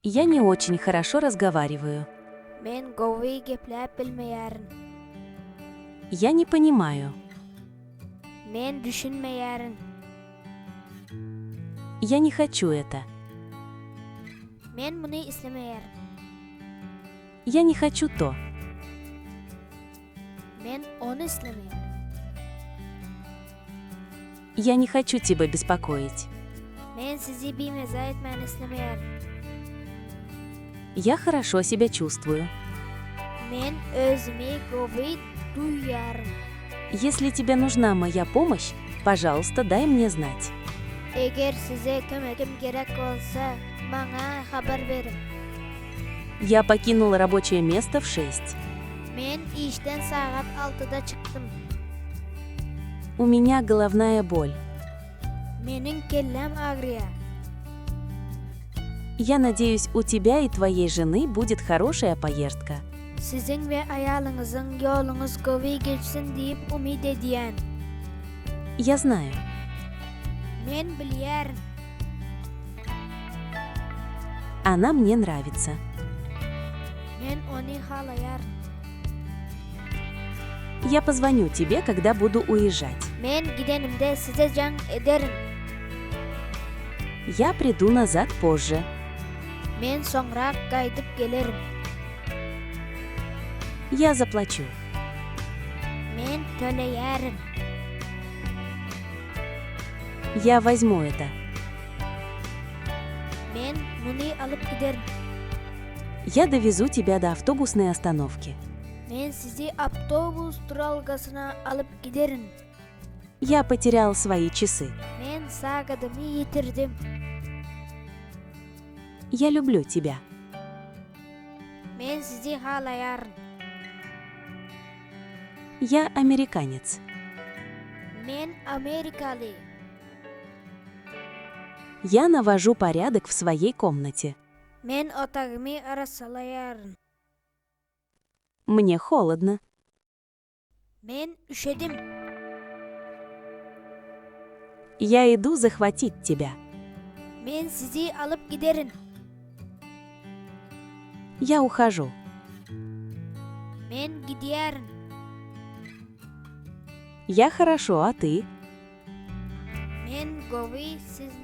Я не очень хорошо разговариваю. Men gowy gepläp bilmeýärin. Я не понимаю. Men düşünmeýärin. Я не хочу это. Men muny islemeýärin. Я не хочу то. Men ony islemeýärin. Я не хочу тебя беспокоить. Men sizi bimeza etmäni islemeýärin. Я хорошо себя чувствую. Men özümi gowy duýýaryn. Если тебе нужна моя помощь, пожалуйста, дай мне знать. Eger size kömegim gerek bolsa, maňa habar beriň. Я покинул рабочее место в 6. Men işden sagat altyda çykdym. У меня головная боль. Meniň kelläm agyrýar. Я надеюсь, у тебя и твоей жены будет хорошая поездка. Siziň we aýalyňyzyň ýoluňyz gowy geçsin diýip umyt edýän. Я знаю. Men bilýärin. Она мне нравится. Men ony halaýaryn. Я позвоню тебе, когда буду уезжать. Men gidenimde size jaň ederin. Я приду назад позже. Men soňrak gaýdyp gelerin. Я заплачу. Men töleýärin. Я возьму это. Men muny alyp giderin. Я довезу тебя до автобусной остановки. Men sizi awtobus duralgasyna alyp giderin. Я потерял свои часы. Men sagadymy ýitirdim. Я люблю тебя. Men sizi halaýaryn. Я американец. Men amerikaly. Я навожу порядок в своей комнате. Men otagymy arassalaýaryn. Мне холодно. Men üşedim. Я иду захватить тебя. Men sizi alyp giderin. Я ухожу. Men gidýärin. Я хорошо, а ты? Men gowy, siz.